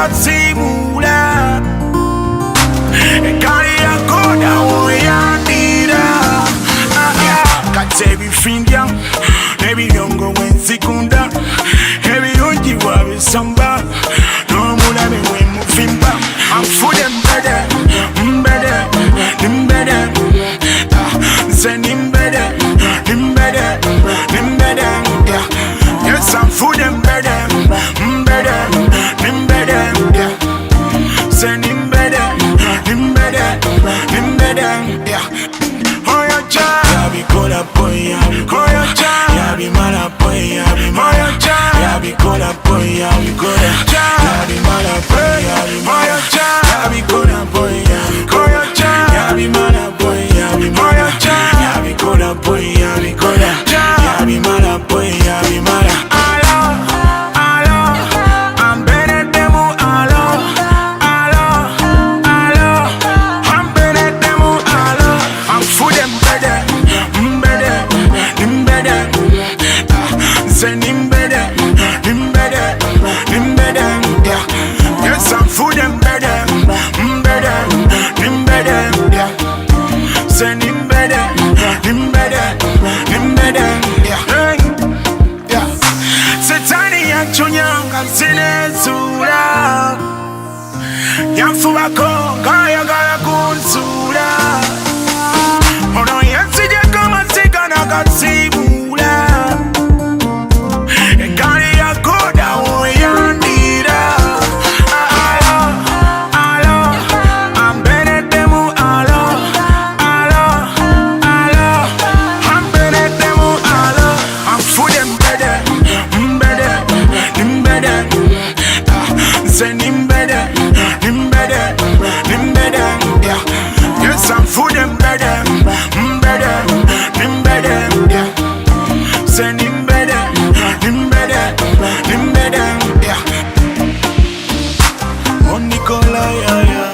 Nakasiibula eggaali ya koda weyandira. Kati ebifindya n'ebiyongo bwenzikunda, ebirungi bwabisamba n'omulabe bwemufimba. Anfude mbede mbede nimbede. Ah, nze nimbede nimbede nimbede. Yeah. Yes, anfude mbede mbede nimbede. Yeah. Nze nimbede nimbede nimbede. Yeah. Oyo ja yabikola boy, yabikola ja, yabimala boy, yabimala ja, yabikola boy, yabikola ja, yabimala boy, yabimala ja, yabikola boy, yabikola ja, yabimala boy, yabimala ja, yabikola boy, yabikola ja, yabimala boy, yabimala. Alo alo, ambereddemu. Alo alo alo, ambereddemu. Alo, anfude mbede mbede nimbede. Ah, nze nimbede nimbede nimbede. Yeah. Yes, anfude mbede mbede nimbede. Yeah. Nze nimbede nimbede nimbede. Yeah. Hey. Yeah. Setaani yacunyanga sinezuula, yanfubako ng'ayagala kunsuula. Ono yansigyeko amasiga n'agasiibuula, eggaali ya koda weyandira. Alo alo, ambereddemu. Alo alo alo, ambereddemu. Alo, anfude mbede mbede nimbede. Ah, nze nimbede nimbede nimbede. Yeah. Yes, anfude mbede mbede nimbede. Yeah. Nze nimbede nimbede nimbede. Yeah. Oh Nicola, yeah, yeah.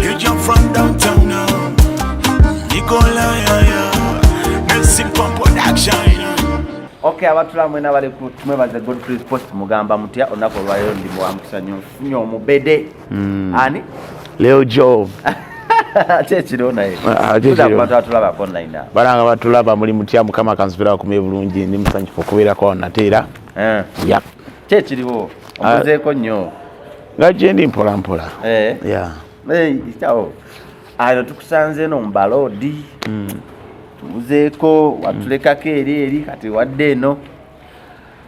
You jump from downtown now. Nicola, yeah, yeah. Nelson Pump Production. Okay, abatulamu mwena bali ku tumwebaze Godfrey Post, mugamba mutya olunaku olwaleero? Ndi wa mukisa nnyo, nfunye omubede ani? Leo Joe. Kyekiro naye. Ah, kyekiro. Tuza ku bantu abatulabako online awo. Balanga batulaba, muli mutya? Mukama kansubira bakumye bulungi. Ndi musanyufu okubeerako awo nate era. Ya. Kyekiriwo, omuzeeko nnyo. Nga gyendi mpola mpola. Ya. Kyawo ano tukusanze eno mu baloodi, tubuzeeko watulekako eri eri, kati wadde eno.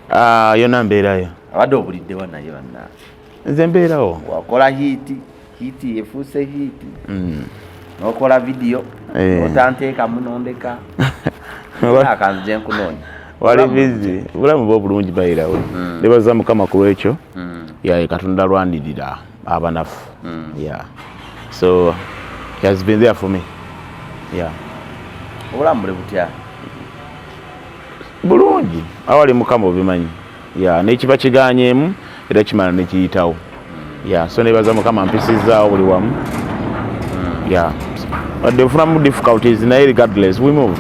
Ah, yonna mbeerayo. Abadde obuliddewa naye banna? Nze mbeerawo. Wakola hit, hit efuuse hit, nokola video, otanteekamu nondeka akanzu gye nkunoonya. Wali busy. Obulamu bwe obulungi bayirawe, nebaza Mukama ku lwekyo. Ya, Katonda alwanirira abanafu. Yeah, so he has been there for me, yeah. Obulamu buli butya? Bulungi, awali Mukama obimanyi ya nekiba kiganyeemu era kimala nekiyitawo. Ya, so nebaza Mukama mpisizaawo buli wamu. Ya, wadde nfunamu difficulties, naye regardless we move.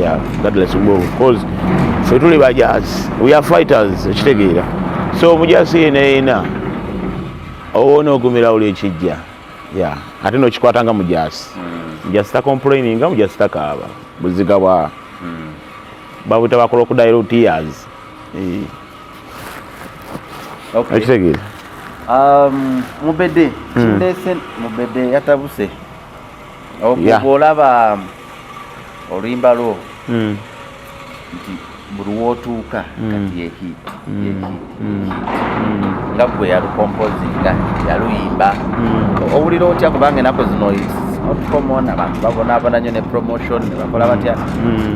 Yeah, regardless we move, cause ffe tuli bajaasi, we are fighters, ekitegeera. So omujaasi yena yena owona ogumira buli ekijja. Ya, ate nokikwata nga mujaasi. Mujaasi tacomplaininga, mujaasi takaaba, buziga bwa babuyita ba crocodile tears. Eh, ekitegeera. Mubede kindeese, mubede yatabuse. Bw'olaba oluyimba lwo nti buli wootuuka kati ye hit, ye hit, ye hit, nga gwe yalucomposinga, yaluyimba, owulira otya? Kubanga ennaku zino it's not common, abantu babonaabona nnyo ne promotion ne bakola batya,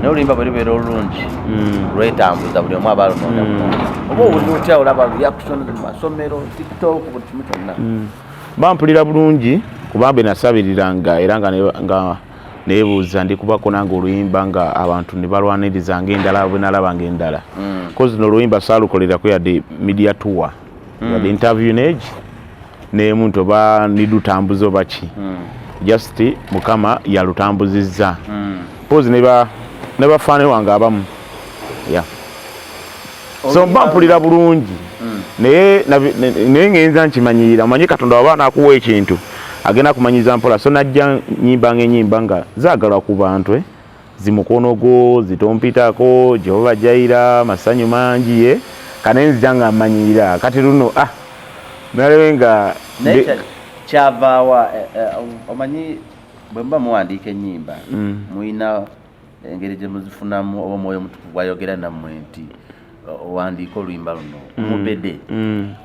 naye oluyimba bwe lubeera olulungi lwetambuza, buli omu aba alunoonya bulungi. Oba owulira otya olaba reaction mu masomero, TikTok, buli kimu kyonna? Bampulira bulungi kubanga bwe nasabiriranga era nga neebuuza ndi kubako nange oluyimba nga abantu ne balwaniriza ngaendala bwe nalabanga endala, cause no oluyimba saalukolerako yadde media tour, yadde interview negi n'emu nti oba nidutambuza oba ki. Just Mukama yalutambuzizza pozi ne bafaani wange abamu, yeah. So mba mpulira bulungi, naye naye ngenza nkimanyirira. Omanyi Katonda waba nakuwa ekintu, agenda kumanyiza mpola. So najja nyimba ng'enyimba nga zaagalwa ku bantu, eh? Zimukono gwo zitompitako, Jehova Jaira, masanyu mangi, ye kane nzija nga mmanyirira. Kati luno, ah, nalabe nga Naye kyavaawa? Omanyi bwe muba muwandiika ennyimba, muyina engeri gye muzifunamu, oba Omwoyo Omutukuvu bwayogera nammwe nti owandiika oluyimba luno, Mubede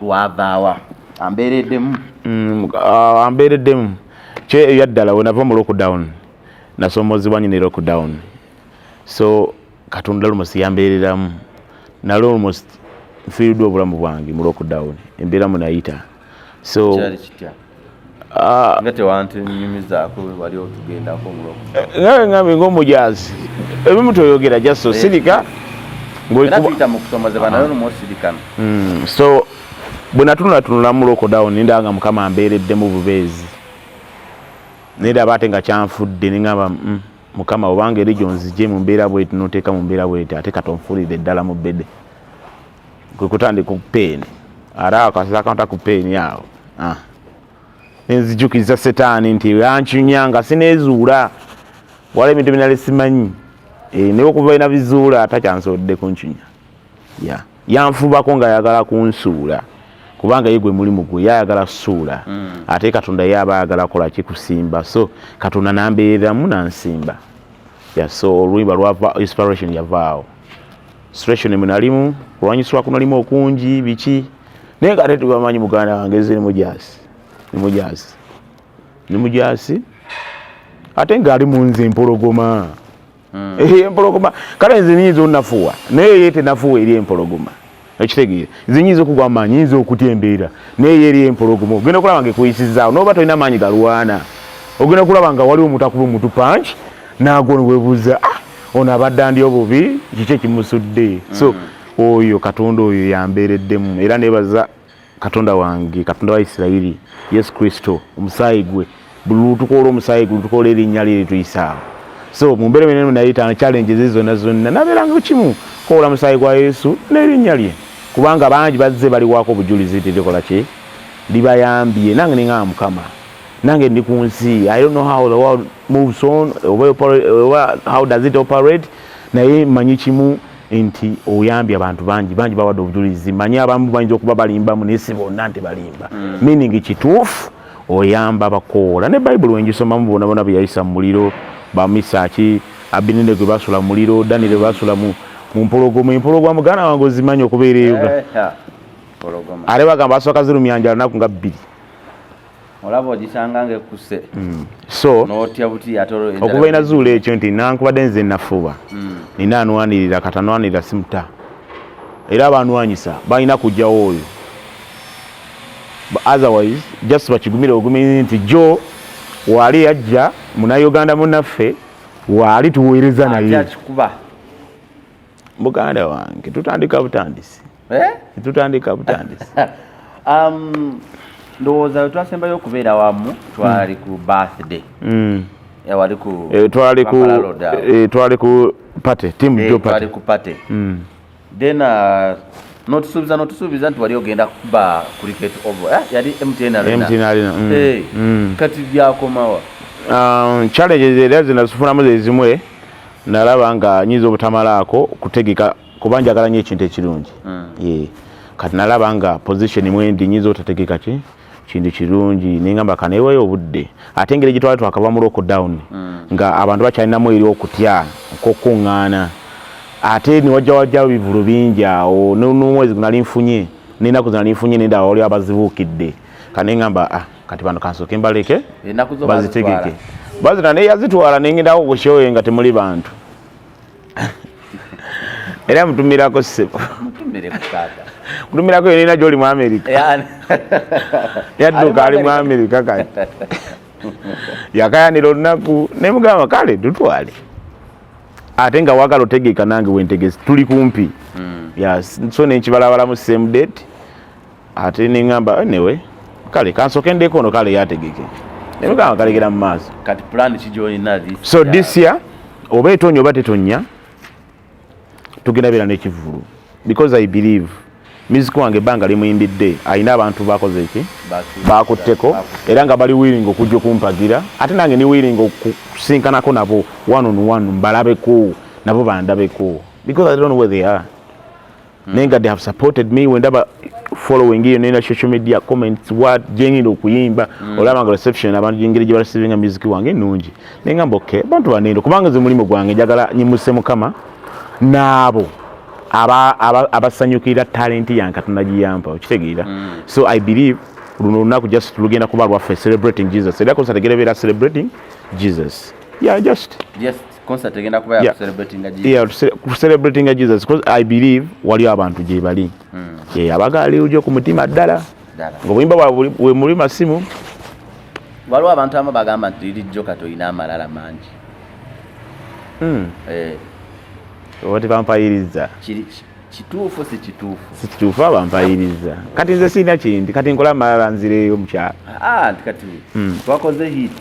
lwavaawa, ambeereddemu? Ah, ambeereddemu kye ebyaddala. We nava mu lockdown, nasomozebwa nnyo ne lockdown. So Katonda almost yambeereramu. Nali almost nfiiriddwa obulamu bwange mu lockdown, embeera munayita. So Kyali kitya? Ah, Nga tewantunyumizaako wali otugendako mu lockdown. Nga ngambye, ng'omujazi ebimu toyogera, just osirika. Era tuyita mu kusomozebwa, naye olumu osirikana. So bwe natunulatunula mu lockdown, nindaba nga Mukama ambeereddemu bubeezi. Nendaba ate nga kyanfudde, neŋamba, Mukama, obanga eri gyonzije mu mbeera bweti, noteeka mu mbeera bweti, ate katonfuulire ddala mu bbede." Kwe kutandika peeni, ate akasisa akanta ku peeni awo, ah. Nenzijukiza Setaani nti yancunya nga sineezuula, wala ebintu binali simanyi. Eh, naye okuva ina bizuula, atakyansobodde kuncunya. Ya yanfubako nga ayagala kunsuula, kubanga ye gwe mulimu gwe, yayagala suula. Ate Katonda ye aba ayagala kola kikusimba. So Katonda nambeereramu, nansimba. Ya, so oluyimba lwava, inspiration yavaawo. Situation mwe nalimu, kulwanyisibwa kunalimu okungi, biki, naye nga ate tubamanyi muganda wange ze nimujasi, nimujasi, nimujasi, ate ng'ali mu nze empologoma. Eh, empologoma. Kale nze nyinza onafuwa, naye ye tenafuwa eri empologoma. Ekitegeera, nze nyinza okugwa amaanyi, nyinza okutya embeera, naye ye eri empologoma. Ogenda okulaba nga ekuyisizaawo, noba tolina maanyi galwana, ogenda okulaba nga waliwo omuntu akuba omuntu punch, nagwo newebuuza, "Ah, ono abadde andi obubi, kiki ekimusudde?" So oyo Katonda oyo yambeereddemu, era nebaza Katonda wange, Katonda wa Isirayiri, Yesu Kristo. Omusaayi gwe, buli lutukoola omusaayi gwe, lutukoola erinnya lye lituyisaawo. So mu mbeera minene nayita, challenges zonna zonna, nabeeranga kimu koola musaayi gwa Yesu n'erinnya lye, kubanga bangi bazze baliwaako obujulizi nti likola ki, libayambye. Nange neŋŋamba, Mukama, nange ndi ku nsi, I don't know how the world moves on, oba how does it operate, naye mmanyi kimu nti oyambye abantu bangi, bangi bawadde obujulizi. Manyi abamu bayinza okuba balimbamu, naye si bonna nti balimba, meaning kituufu oyamba bakoola. Ne Bayibuli wengisomamu, bonna bonna bye yayisa mu muliro, bamisaki, Abinene gwe basula mu muliro, Daniel basula mu mpologoma. Empologoma, muganda wange, ozimanyi okubeera eyo? Eh, ha. Mpologoma. Ate bagamba basooka zirumya njala naku nga 2. Olaba ogisanga ngaekuse. So n'otya buti ate olwo okuva inazuula ekyo nti nankubadde nze nafuba, nina anwanirira, kati anwanirira simuta, era abanwanyisa balina kujjawo oyo. Otherwise just bakigumire ogumizi nti jo waali yajja Munauganda munaffe, waali tuweereza Ate naye. Akikuba. Muganda wange, tutandika butandisi. Eh? Tutandika butandisi. Ndowooza we twasembayo okubeera wamu twali ku birthday. Wali ku Eh, twali ku Kampala Road awo. Eh, twali ku party team. Eh, Jo twali party. Ku party. Then notusuubiza nti wali ogenda kuba Cricket Oval, eh, yali MTN Arena. MTN Arena. Eh, kati byakomawa? Challenges era zinazifunamu zezimwe nalaba nga nyinza obutamalaako kutegeka, kuba njagala nnyo ekintu ekirungi. Yeah. Kati nalaba nga position mwendi nyinza otategeka ki kintu kirungi, nengamba kaneeweyo obudde. Ate engeri gye twali twakava mu lockdown, nga abantu bakyalinamu eri okutya okwokuŋŋaana, ate niwajja wajjawo ebivulu bingi awo n'omwezi gunali nfunye n'ennaku zinali nfunye, nendaba waliwo abazibuukidde. Kanengamba, ah, kati bano kansooke mbaleke Ennaku zo bazitegeke. Bazita naye yazitwala, nengendako ku show nga temuli bantu. Era mutumirako ssebo. Mutumire ku taata. Mutumirako yenina gyoli mu America. Yadduka, ali mu America. Kati yakayanira olunaku, nemugamba kale tutwale, ate nga wagala otegeka nange wentegesi, tuli kumpi. Yes. So nenkibalabalamu same date, ate neŋŋamba anyway kale kansooke ndeko ono, kale yategeke, nemugamba kalegera mu maaso. Kati plan ki gyolina this So year? This year, oba etonya oba tetonya, tugenda beera n'ekivvulu. Because I believe music wange ebbanga limuyimbidde, alina abantu bakoze ki, bakutteko, era nga bali willing okujja okumpagira, ate nange ndi willing okusinkanako nabo one on one, mbalabeko nabo bandabeko, because I don't know where they are. Naye nga they have supported me. Wendaba following iyo nena social media comments, what jengenda okuyimba, olaba nga reception abantu jengeri gye bareceiving music wange ennungi, naye ngamba okay, abantu banendo, kubanga nze mulimu gwange njagala nyimuse Mukama n'abo abasanyukirira talent yange Katonda giyampa, okitegeera? So I believe luno olunaku just lugenda kuba lwaffe, celebrating Jesus, era concert egenda beera celebrating Jesus, yeah, just Just concert egenda kuba ya celebrating Jesus. Yeah, celebrating Jesus, because I believe waliyo abantu gye bali, yeah, abagaali ujjo ku mutima ddala Ddala. Ng'obuyimba bwabwe bwe muli masimu. Waliwo abantu abamu bagamba nti Lil Joka tolina amalala mangi. Eh, Oba tebampayiriza. Kiri kituufu, si kituufu? Si kituufu, abampayiriza. Kati nze sirina kindi, kati nkola amalala nzireyo mukyalo. Ah, nti kati twakoze hit,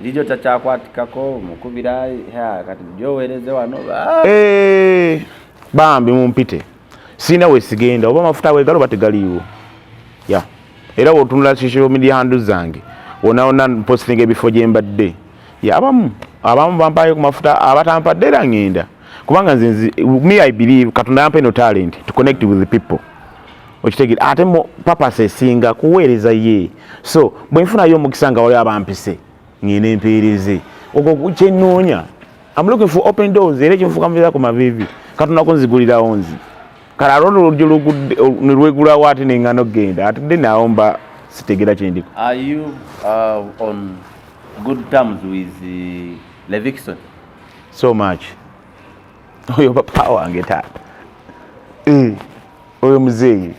Lil takyakwatikako mukubira ha, kati gyoweereze wano. Ah! Eh, bambi mumpite, sirina wesigenda, oba amafuta wegali oba tegaliiwo ya. Era wotunula social media handle zange wonna wonna postinga ebifo gye mbadde ya. Abamu bampayo ku mafuta, abatampadde era ngenda, kubanga nze me, I believe Katonda yampa eno talent to connect with the people, okitegeera? Ate mu purpose esinga kuweereza ye. So bwe nfunayo omukisa nga waliwo abampise, ngenda empeereze. Okwo kyenoonya. I'm looking for open doors, era ekinfukamira ku maviivi Katonda kunzigulirawo nzi. Kale ate olwo lugudde ne lwegulawo, ate neŋŋana okugenda, ate dde naawo mba sitegera kyendiko. Are you on good terms with Levixone? So much. Oyo papa wange, taata. Eh, oyo muzeeyi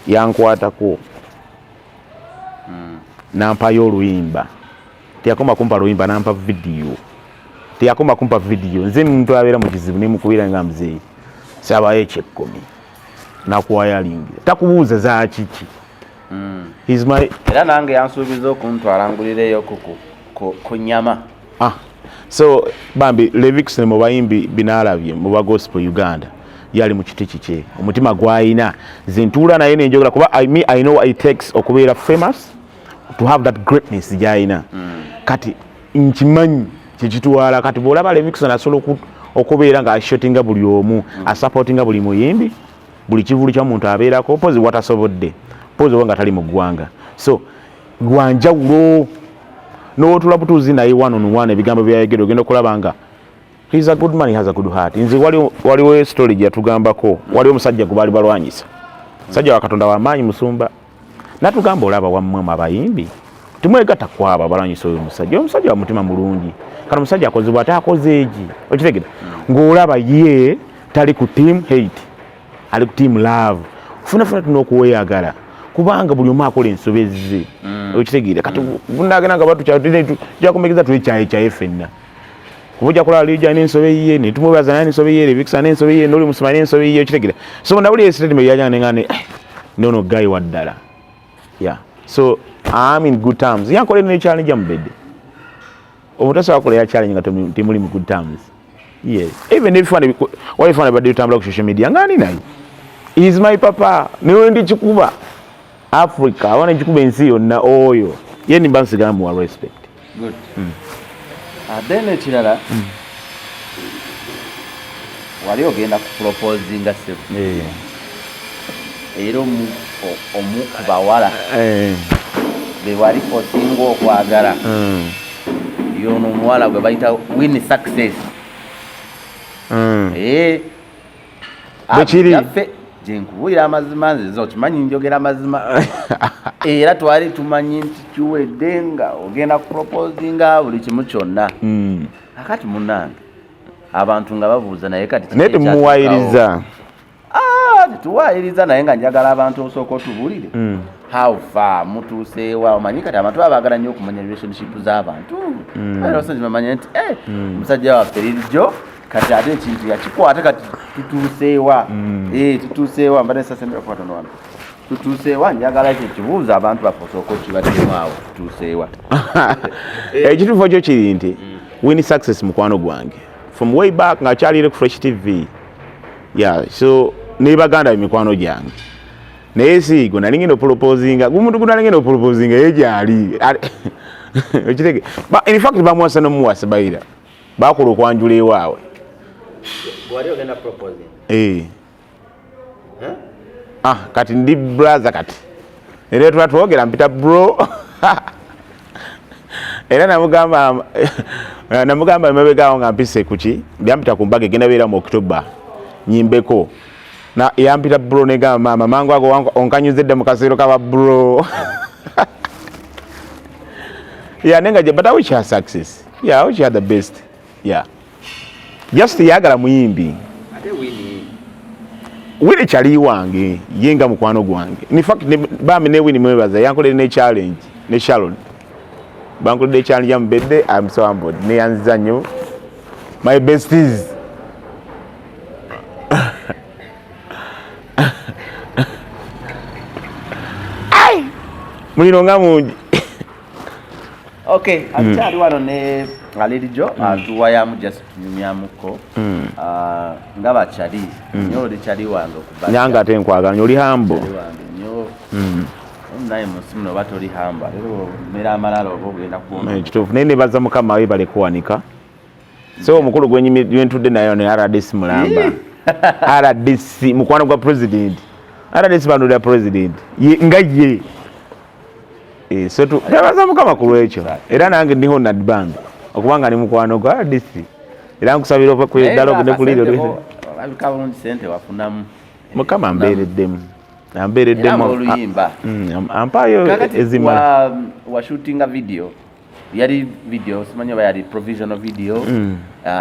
yankwatako nampayo oluyimba. Teyakoma kumpa luyimba, nampa vidiyo. Teyakoma kumpa vidiyo, nze muntu abeera mu kizibu nemukubira nga muzeeyi sabayo ekyekkumi, nakuwayalingira, takubuuza zakiki. He's my Era nange yansuubiza okuntwala ngulireyo ku nyama. Ah, so bambi Levixone mu bayimbi binaalabye mu ba gospel Uganda yali mu kiti kikye, omutima gwayina. Nze ntuula naye nenjogera, kuba me, I know what it takes okubeera famous, to have that greatness gyayina. Kati nkimanyi kyekitwala. Kati bwolaba Levixone asobola okubeera nga ashotinga buli omu, asupportinga buli muyimbi, buli kivulu kya muntu abeerako, pozi watasobodde, pozi oba nga tali mu ggwanga. So gwanjawulo n'otula butuuzi naye one on one, ebigambo byayogera ogenda okulaba nga he's a good man, he has a good heart. Nze waliwo story gye yatugambako. Waliwo omusajja gwe baali balwanyisa, musajja wa Katonda wamaanyi, musumba, natugamba, olaba wammwe abayimbi timwegatta kwabo abalwanyisa oyo omusajja. Oyo omusajja wa mutima mulungi. Kati omusajja akozebwa ate akoze egi, okitegera ng'olaba ye tali ku team hate, ali ku team love. Funafuna tulina okuweyagala, kubanga buli omu akola ensobi ze, okitegeera? Kati bunagenda nga batujakumegeza twekyaye ffenna, kuba ojja kulaba Lija alina ensobi ye, netumubaza naye ensobi ye, Levixone alina ensobi ye, noli musoma alina ensobi ye, okitegeera? So nawulira statement yajanga nengane nono guy wa ddala. Yeah, so I'm in good terms. Yankola ne challenge amubedde, omuntu asobola kukola ya challenge nga temuli mu good terms. Yes, even if wali ebifaananyi badde bitambula ku social media nga ndi naye. Is my papa. Niwe ndi kikuba Africa abaana, nkikuba ensi yonna. Oyo ye nimba nsigala muwa respect. Good. Ah, then ekirala, wali ogenda kuproposinga sebo, era omu ku bawala be wali osinga okwagala, yono omuwala gwe bayita Win Success. Eh. Bwe kiri. Yaffe gye nkubuulira amazima, nze okimanyi njogera amazima, era twali tumanyi nti kiwedde nga ogenda kuproposinga buli kimu kyonna. Akati munnange abantu nga babuuza, naye kati kiki Naye ekyatuukawo? temuwayiriza. Ah, tetuwayiriza, naye nga njagala abantu osooka otubuulire how far mutuuseewa. Omanyi kati abantu baba baagala nnyo okumanya relationship z'abantu. Era osanga bamanya nti eh, omusajja waffe lirijjo kati ate ekintu yakikwata, kati tutuuseewa? Eh, tutuuseewa? Mbadde sasembera katono wano. Tutuuseewa? Njagala ekyo kibuuzo abantu baffe osooka okibaddemu awo. Tutuuseewa? Ekituufu kyo kiri nti Win Success mukwano gwange from way back nga akyalire ku Fresh TV. Yeah, so ne baganda mikwano gyange. Naye si gwe nali ngenda okuproposinga, gumuntu gwe nali ngenda okuproposinga ye gyali. Okitege. Ba in fact bamuwasa n'omuwasa bayira. Bakola okwanjula ewaabwe. Wali ogenda proposing? Eh. Ah, kati ndi brother kati. Era tuba twogera mpita bro. Era namugamba namugamba emabega awo nga mpise kuki byampita ku mbaga egenda beera mu October nyimbeko na yampita bro negamba maama mangu ago onkanyuze dda mu kaseero kaba bro. Yeah, nenga but I wish her success. Yeah, I wish her the best. Yeah. Just yagala muyimbi. Ate Winnie. Winnie kyali wange, ye nga mukwano gwange. In fact ne, bambi ne Winnie mwebaza yankolera ne challenge ne Sharon. Bankoledde challenge ya mbedde, I'm so humbled. Ne yanziza nnyo. My besties. Ai! Muliro nga mungi. Okay, akyali wano ne Lady Joe atuwayamu just tunyumyamuko nga bakyali nnyo oli kyali wange okuba Nyanga ate nkwagala nnyo, oli humble. Kyali wange nnyo. Naye mu nsi muno oba toli humble, ate omera amalala oba ogenda kuwona. Kituufu, naye nebaza Mukama webale kuwanika. So omukulu gwe ntudde naye ne RDC mulamba. RDC mukwano gwa president. RDC bandulira president. Ye, nga ye. So twebaza Mukama ku lwekyo. Era nange ndiho nadband okubanga ni mukwano gwa RDC. Era nkusabira ova ku ddala ogende kuliro. Olabika bulungi, sente wafunamu. Mukama ambeereddemu. Ambeereddemu. Era oluyimba. Ampaayo Kakati ezimala. wa shootinga video, yali video simanyi oba yali provisional video,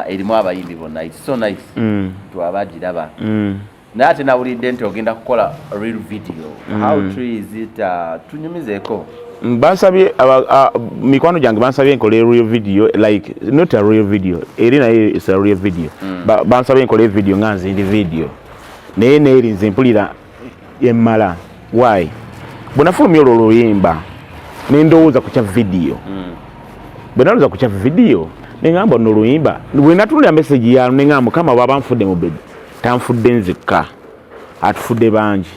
erimu abayimbi bonna. It's so nice, twabagiraba. Naye ate nawulidde nti ogenda kukola real video. How true is it? Tunyumizeeko. Bansabye mikwano gyange bansabye nkole real video, like not a real video eri, naye it's a real video. Bansabye nkole video nga nze ndi video, naye neeri nze mpulira emmala. Why? Bwe nafulumya olwo oluyimba nendowooza ku kya video. Bwe nalowooza ku kya video neŋŋamba nno oluyimba bwe natunulira message yalo neŋŋamba Mukama bw'aba nfudde mu bedi tanfudde nzekka, atufudde bangi.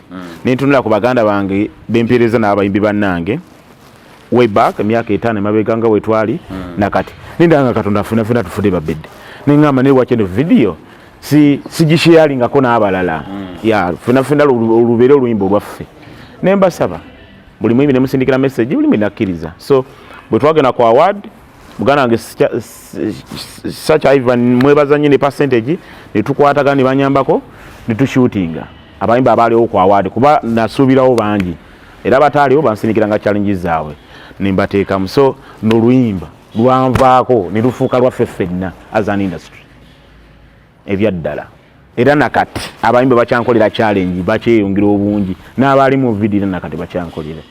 Nentunula ku baganda bange bempeereza n'abayimbi bannange way back emyaka 5 emabega nga wetwali nakati, nindaba nga Katonda fena tufudde babedde, neŋŋamba naye waki eno video si sigisharingako n'abalala ya fena fena lubeere oluyimba olwaffe. Nembasaba buli muyimbi nemusindikira message, buli muyimbi nakkiriza. So bwe twagenda ku award, muganda wange Sacha Ivan mwebaza nnyo ne percentage ne tukwatagana ne banyambako ne tushootinga abayimbi abaaliwo ku award, kuba nasuubirawo bangi era bataaliwo bansindikira nga challenges zaabwe nembateekamu. So n'oluyimba lwanvaako ne lufuuka lwaffe ffenna as an industry ebyaddala. Era nakati abayimbi bakyankolera challenge, bakyeyongera obungi n'abaali mu video era nakati bakyankolera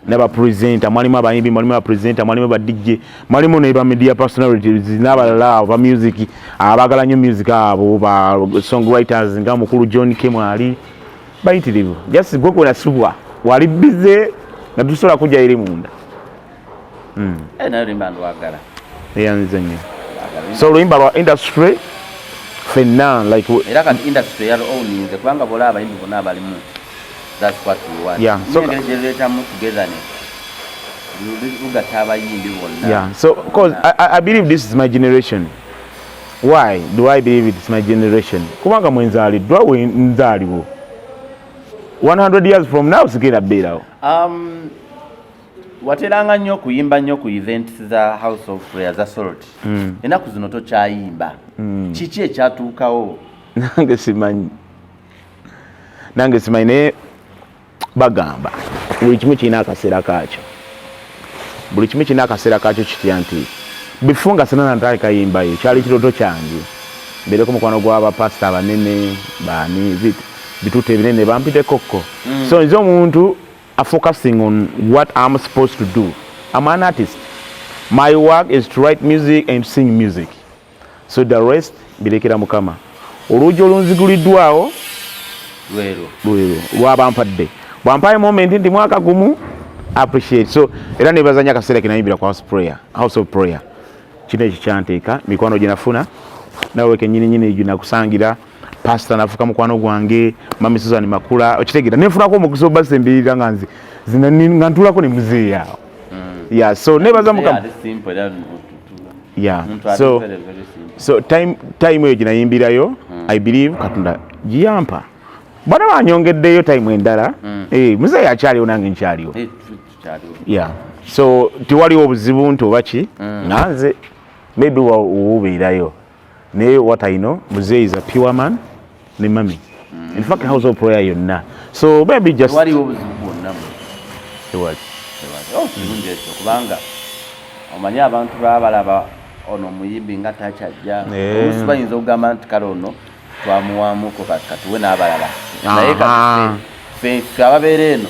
n'abapresenter. Mwalimu abayimbi, mwalimu abapresenter, mwalimu ba DJ, mwalimu ne ba media personalities n'abalala abo ba music abaagala nnyo music, abo ba songwriters nga mukulu John Kemwali bayitirivu. Just gwe kwenasubwa wali bize nga tusobola kujja eri munda. Eh, naye oluyimba ndwagala. Eyanze nnyo. So oluyimba lwa industry ffenna like Era kati industry yalo owninze kubanga bwolaba abayimbi bonna abalimu, that's what we want. Engeri gye luleetamu togetherness, lugatta abayimbi bonna. Yeah, so because I believe this is my generation. Why do I believe it's my generation? Kubanga mwenzaaliddwa we nzaaliwo. 100 years from now sigenda beerawo. Wateranga nnyo okuyimba nnyo ku events za House of Prayer za Salt. Ennaku zino tokyayimba. Kiki ekyatuukawo? Nange simanyi, nange simanyi, naye bagamba buli kimu kirina akaseera kaakyo, buli kimu kirina akaseera kaakyo. Kitya nti before nga sinana ntandika yimbayo, kyali kirooto kyange mbeereko mukwano gw'abapasita abanene baani bitutte ebinene bampitekokko. So nze omuntu focusing on what I'm supposed to do. I'm an artist. My work is to write music and sing music, so the rest birekera Mukama. Oluggi olunziguliddwawo lwero lwero lwabampadde bwampaye moment nti mwaka gumu appreciate. So era nebaza nnyo akaseera kenayimbira ku house prayer, House of Prayer. Kino ekyo kyanteeka mikwano gye nafuna nawe kenyini nyini gye nakusangira. Pastor nafuka mukwano gwange, Mami Susan Makula, okitegeera, nenfunako omukisa obasembirira nga nze nga ntuulako ne muzeeyi awo. Yeah, so nebaza Mukama. Yeah, so time eyo gyenayimbirayo, I believe Katonda giyampa bana banyongeddeyo time endala. Muzeeyi akyaliwo, nange nkyaliwo. Yeah, so tewaliwo obuzibu nti oba ki nga nze maybe wubeerayo, naye what I know, muzeeyi is a pure man ne mami, in fact house of prayer yonna, so maybe just Waliwo obuzibu bwonna? Tewali. Oh, kirungi ekyo, kubanga omanyi abantu baba balaba ono omuyimbi nga takyajja. Oluusi bayinza okugamba nti kale ono twamuwaamuko, kati katuwe n'abalala, naye kati ffe ababeera eno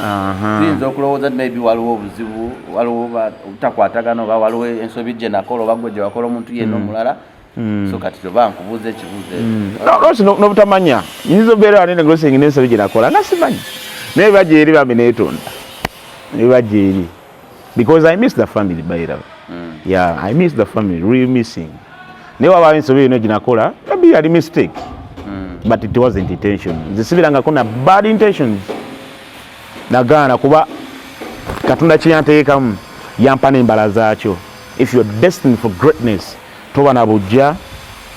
tuyinza okulowooza nti maybe waliwo obuzibu, waliwo obutakwatagana, oba waliwo ensobi gye nakola oba gwe gye wakola omuntu yenna omulala. So kati toba nkubuuza ekibuuzo ekyo. Lwaki n'obutamanya nyinza obeera wanene grossing n'ensobi gye nakola nga simanyi, naye bajja eri bambi neetonda, naye bajja eri because I miss the family, by the way. Yeah, I miss the family, really missing. Naye wabaawo ensobi yonna gye nakola, maybe yali mistake, but it wasn't intention. Nze sibirangako na bad intentions, nagaana kuba Katonda kyeyanteekamu yampa n'embala zaakyo. If you're destined for greatness, toba na bujja,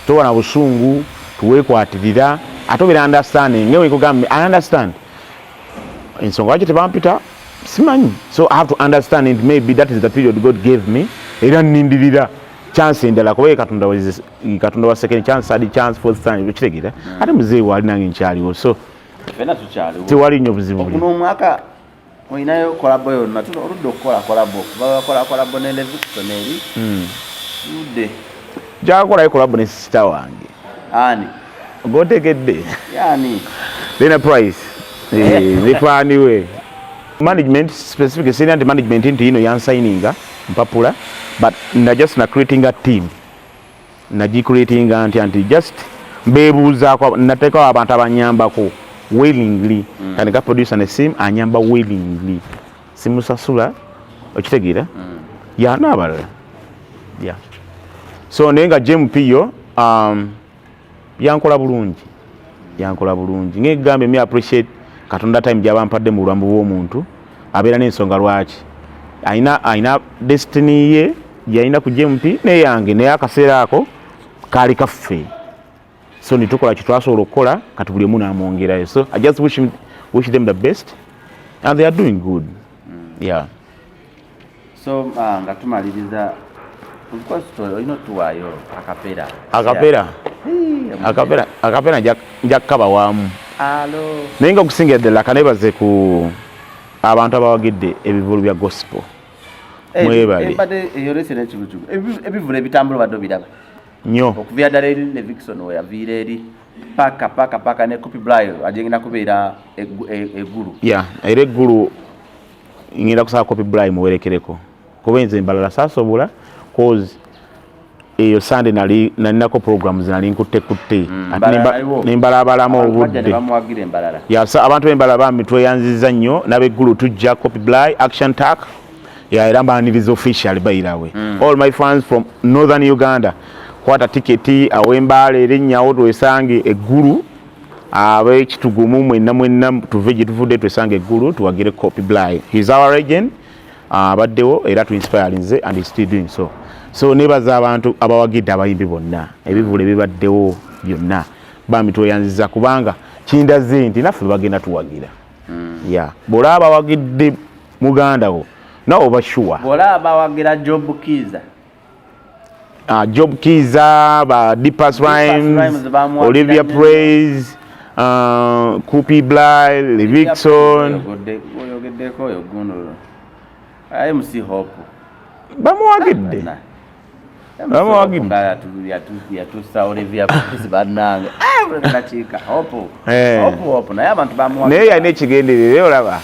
toba na busungu, tuweekwatirira, ate obeera understanding. Nga wekugambye, I understand ensonga lwaki tebampita simanyi, so I have to understand it. Maybe that is the period God gave me, era nnindirira chance endala, kuba ye Katonda Katonda wa second chance, third chance, fourth time, okitegeera? Ate muzeeyi waali, nange nkyaliwo, so Ffenna tukyaliwo. Tewali nnyo buzibu buli. Okuno omwaka olinayo collabo yonna? Oludde okukola collabo, kuba bakola collabo ne Levixone eri ludde. Gyakolayo collabo ne sister wange. Ani? Gotegedde? Yani? Lena Price. Ne fan we. Management specific senior nti management nti ino yansigninga mpapula, but na just na creating a team, nagi creating nti just mbeebuuzaako, nateekawo abantu abanyambako willingly. Kati ka producer ne sim anyamba willingly, simusasula, okitegeera? Ya, n'abalala, ya. So naye nga JMP yo yankola bulungi, yankola bulungi. Ngegambye, me appreciate Katonda time gyaba mpadde mu bulamu bw'omuntu, abeera n'ensonga lwaki ayina destiny ye yalina ku JMP neyange, naye akaseera ako kaali kaffe, so nitukola kyetwasobola okukola. Kati buli omu namwongerayo, so I just wish them the best and they are doing good, yeah. So nga tumaliriza, of course olina otuwaayo a cappella. A cappella? A cappella, a cappella nja kukabawaamu. Alo. Naye nga okusingira ddala kanebaze ku abantu abawagidde ebivulu bya gospel. Mwebale. Embadde eyolese n'ekibukibu, ebivulu ebitambula obadde obiraba? Nnyo. Okuviira ddala eri Levixone we yaviira eri paka paka paka ne Coopy Bly agenda kubeera eggulu. Ya, era eggulu ngenda kusaba Coopy Bly muwerekereko, kuba nze embalala saasobola, cause eyo Sande nali nalinako programs, nali nkutte kutte. Ate Mbalala aliwo. Nembalaabalamu Abantu bajja ne obudde. bamuwagira embalala. Ya, so abantu b'embalala bambi tweyanziza nnyo n'abeggulu tujja Coopy Bly action tak ya, era mbaniriza official bayirawe. All my fans from northern Uganda, kwata tiketi aw'embaala erinnyawo twesange eggulu. Ab'ekitugumu mwenna mwenna tuve gye tuvudde twesange eggulu tuwagire Coopy Bly. He's our legend, abaddewo era tuinspirinze and he's still doing so. So nebaza abantu abawagidde abayimbi bonna, ebivulu ebibaddewo byonna, bambi tweyanziza, kubanga kindaze nti naffe bagenda tuwagira. Ya, bw'olaba bawagidde muganda wo, nawe oba sure. Bw'olaba bawagira Job Kiza. Job Kiza, ba Deepest Rhymes, Rhymes bamuwagira Olivia nnyo. Praise, Coopy Bly, Levixone. Oyogeddeko oyo guno MC Hope. Bamuwagidde. Banna. Bamuwagidde. Nga yatuusa Olivia Praise, bannange. Eh, buli dakiika Hope. Eh. Hope, Hope, naye abantu bamuwagira. Naye yalina ekigenderere, olaba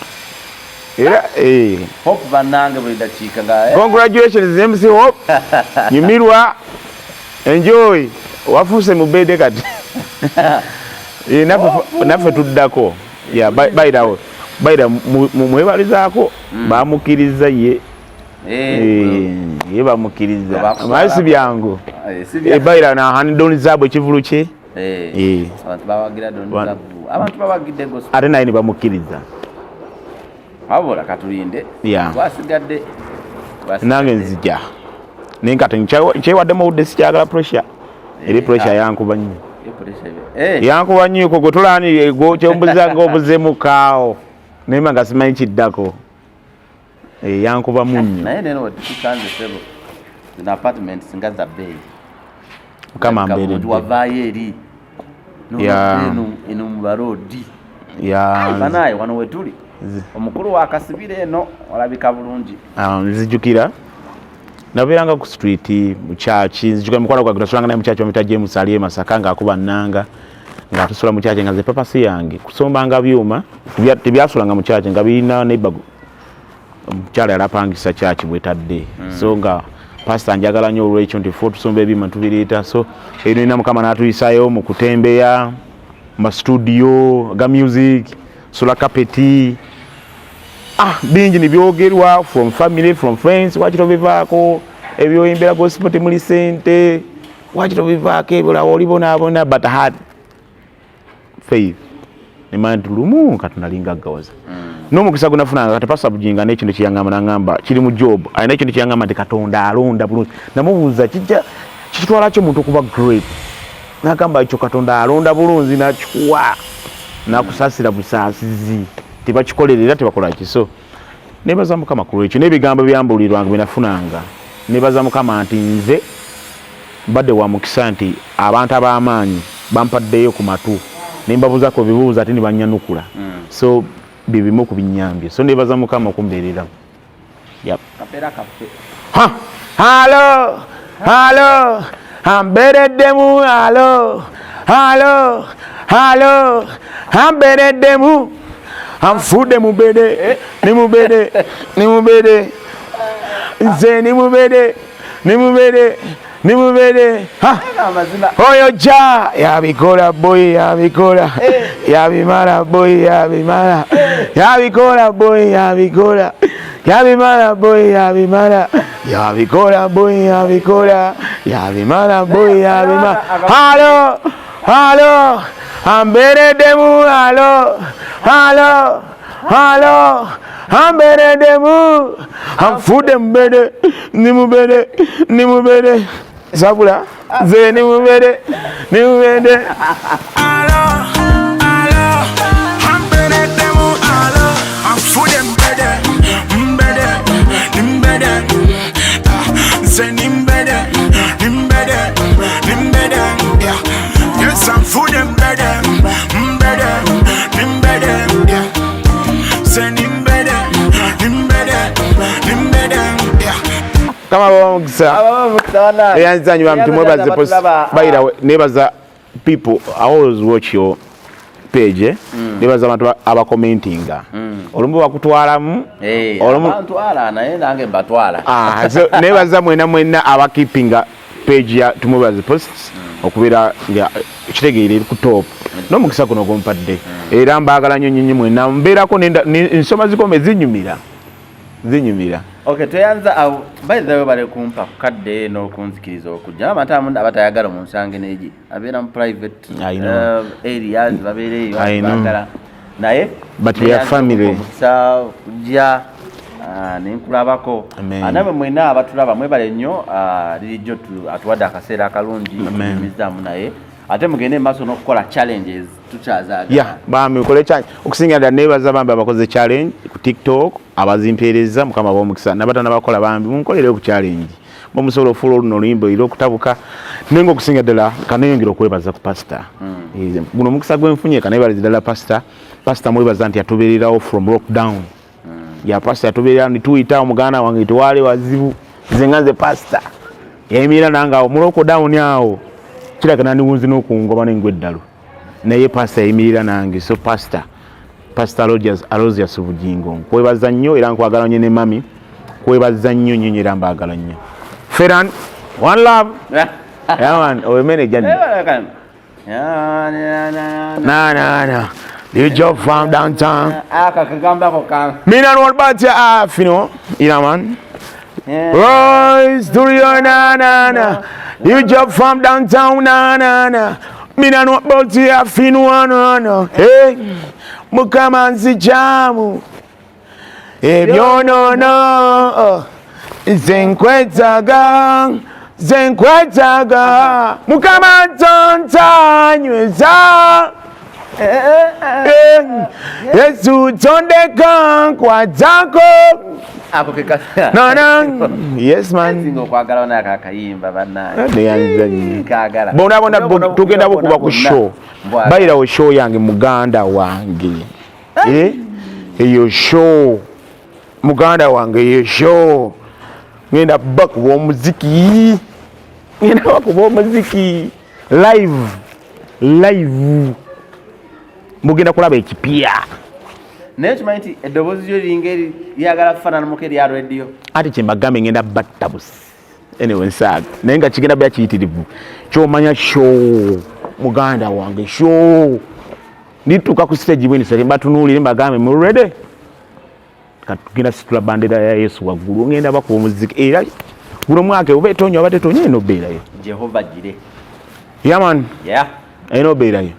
era Hope, bannange, buli dakiika nga Congratulations MC Hope, nyumirwa, enjoy, wafuuse mubede kati. Naffe tuddako. Yeah, by the way, by the mwebalizaako bamukkiriza ye. Ye bamukkiriza. Bakusala. Maye si byangu. Si bya- Bayira na handon zaabwe ekivulu kye. Abantu bawagira Don Zabu, abantu bawagidde gospel, ate naye ne bamukkiriza. Wabula katulinde, wasigadde. Nange nzija, naye kati nkyewaddemu obudde, sikyagala pressure eri. Pressure yankuba nnyo, yankuba nnyo. Gwe tulaani kyombuza nga obuzeemu kaawo, naye nga simanyi kiddako. Yankubamu nnyo. Naye neno wetukisanze, sebo, zino apartment singa za bbeeyi. Mukama mbeeredde. Wavaayo eri eno mu baroodi banaye, wano wetuli, omukulu wakasibira eno olabika bulungi. Nzijukira nabeeranga ku street mu kyaki. Nzijukira mukwano gwange nasulanga naye mu kyaki, bamuyita James, ali e Masaka, ng'akuba nnanga, ng'atusula mu kyaki. Nga nze purpose yange kusombanga byuma. Tebyasulanga mu kyaki, nga birina neighbor, omukyala yali apangisa kyaki bwetadde. So nga pasita njagala nnyo olwekyo nti fe otusomba ebyuma tubireeta. So eno ina Mukama n'atuyisayo mu kutembeya mu studio ga music, sula kapeti. Bingi nibyogerwa from family, from friends: "Waki tobivaako ebyoyimbira gospel? Temuli sente. Waki tobivaako ebulawo? Olibonaabona." But I had faith, nemanya nti lumu kati gawaza n'omukisa gunafunanga. Kati Pastor Bujinga n'ekintu kyeyaŋŋamba, naŋŋamba kiri mu Job, alina ekintu kyeyaŋŋamba nti Katonda alonda bulungi. Namubuuza, kijja kikitwala ki omuntu okuba great? Nagamba ekyo Katonda alonda bulungi, nakikuwa, nakusaasira busaasizi, tebakikolerera, tebakola ki. So nebaza Mukama ku lwekyo n'ebigambo byambulirwanga byenafunanga. Nebaza Mukama nti nze mbadde wa mukisa nti abantu ab'amaanyi bampaddeyo ku matu, nembabuuzako ebibuuzo ate ne bannyanukula. So bibimu ku binyambye. So nebaza Mukama okumbeereramu. Yep. Kapeera kaffe. Ha! Halo, halo, ambeereddemu. Halo, halo, halo, ambeereddemu, anfudde mubede, ni mubede, ni mubede, nze ni mubede, ni mubede, ni mubede. Ha! Amazina. Oyo ja yabikola, boy yabikola, yabimala, boy yabimala, yabikola, boy yabikola, yabimala, boy yabimala, yabikola, boy yabikola, yabimala, boy yabimala. Halo, halo, ambereddemu. Halo, halo, halo, ambereddemu, anfudde mubede, ni mubede, ni mubede, sabula nze ni mubede, ni mubede. Alo, alo, ambereddemu, alo, anfudde mbede, mbede, mbede, ah, nze ni mbede, mbede, mbede, yeah. Yes, anfudde mbede, mbede, mbede, yeah. Nze ni mbede, mbede, mbede, yeah. Kama bamukisa. Eyanzanyi bamtu mwebaze post. By the way, nebaza people. I always watch your page, eh? Nebaza abantu abakomentinga. Olumu bakutwalamu. Olumu Abantwala, naye nange mbatwala. Ah, so nebaza mwena mwena abakeepinga page ya Tumwebaze Posts okubeera nga kitegeere eri ku top, n'omukisa guno gumpadde. Era mbaagala nnyo nnyo nnyo mwena. Mbeerako nsoma zikome, zinyumira, zinyumira. Okay, tweyanza awo. By the way, bale kumpa kukadde n'okunzikiriza okujja. Abantu abamu abatayagala omunsange negi abeera mu private I know. Areas, babeera eyo I know. baagala naye. But we are family. Omukisa kujja, nenkulabako. Amen. Namwe mwena abatulaba mwebale nnyo. Lirijjo atuwadde akaseera akalungi. Amen. Tumizaamu naye ate mugende mu maaso n'okukola challenges, tukyazaagala. Ya, bambi mukole challenge. Okusinga ddala nebaza bambi abakoze challenge ku TikTok, abazimpeereza, Mukama ab'omukisa. Nabatana bakola, bambi munkolereyo ku challenge, bamusobola ofuula oluno oluyimba era okutabuka. Naye nga okusinga ddala kaneyongera okwebaza ku pasita. Guno omukisa gwenfunye, kanebaliza ddala pasita. Pasita mwebaza nti yatubeererawo from lockdown. Ya, pasita yatubeererawo nituyita omuganda wange, tewaali wazibu. Nze nga nze pasita yayimirira nange awo mu lockdown awo, kiraka nandiwunzi n'okungoba nengwa eddalu, naye pasita yayimirira nange. So pasita, Pastor Rogers Aloysius Bugingo, nkwebaza nnyo era nkwagala nnyo. Ne mami kwebaza nnyo nnyo nnyo era mbaagala nnyo. Feran, one love. Yeah man, owe manager. Na na na, you job from downtown. Aka kagambako ka. Me not know about your half, you know man. Rise to your na na na. You job from downtown, na na na. Me no know about you fin one one. Hey, Mukama nzijamu ebyonono nze nkwetaaga, nze nkwetaaga, Mukama tontanyweza. Eh, Yesu tondeka nkwatako. Ako ke No, no. Yes, man. Singa okwagala ona akakayimba bannange. Neyanza nnyo. Kaagala. Bona bona tugenda bukuba ku Bonna. show. Mbwagala. Bayirawo show yange, muganda wange. Eh? Eyo show, muganda wange, eyo show ngenda bakuba omuziki, ngenda bakuba omuziki live live, mugenda kulaba ekipya. Naye kimanyi nti eddoboozi lyo liringa eri lyagala kufaananamuko erya rediyo. Ate kyembagambe, ngenda battabusi. Anyway, nsaaga naye nga kigenda bya kiyitirivu. Kyomanya show, muganda wange, show nituuka ku stage bwenisake, mbatunuulire, mbagambe mu ready. Katugenda situla bandera ya Yesu waggulu, ngenda bakuba omuziki. Era guno mwaka oba etonya oba tetonya, eno obeerayo. Jehova gire. Yeah man. Eno obeerayo.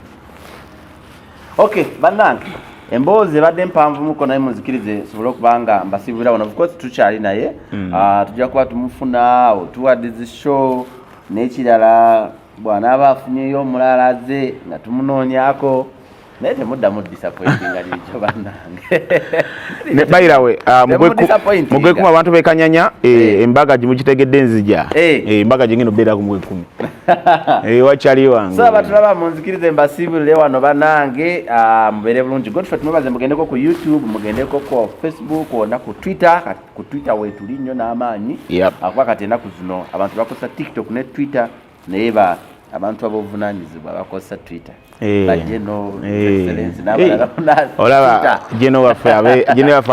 Okay, bannange, emboozi ebadde mpanvumuko, naye munzikirize sobole okuba nga mbasibira wano. Of course tukyali naye. Ah, tujja kuba tumufuna otuwadde zi show n'ekirala bw'anaaba afunyeyo omulala aze nga tumunoonyako, naye temuddamu disappointinga lijo, bannange. Bayirawe Temudisappointinga. mugwekumi abantu bekanyanya. Eh. Embaga gimukitegedde nzija. Embaga gingenda obeerako mugwekumi wakyali wange. So abatulaba, munzikirize mbasiibulire wano bannange. Ah, mubeere bulungi. Godfrey tumwebaze. Mugendeko ku YouTube, mugendeko ku Facebook, wonna ku Twitter. Kati ku Twitter weetuli nnyo n'amaanyi. Akuba kati ennaku zino abantu bakozesa TikTok ne Twitter, naye ba abantu ab'obuvunaanyizibwa bakozesa Twitter. Bajje no Excellence n'abalala bonna. Olaba Twitter. Geno waffe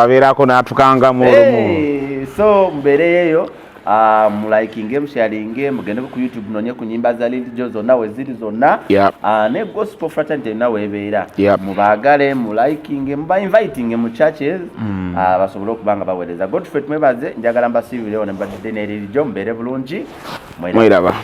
abeerako n'atukangamu olumu. So mubeereyo, ah, mulikinge, musharinge, mugendeko ku YouTube, nonye ku nyimba za Lil Jo zonna weziri zonna. Ah, ne Gospel Fraternity erina weebeera. Mubaagale, mulikinge, muba inviting mu churches. Ah, basobole okuba nga baweereza. Godfrey tumwebaze. Njagala mbasiibirewo ne mbadde ne Lil Jo. Mubeere bulungi. Mweraba.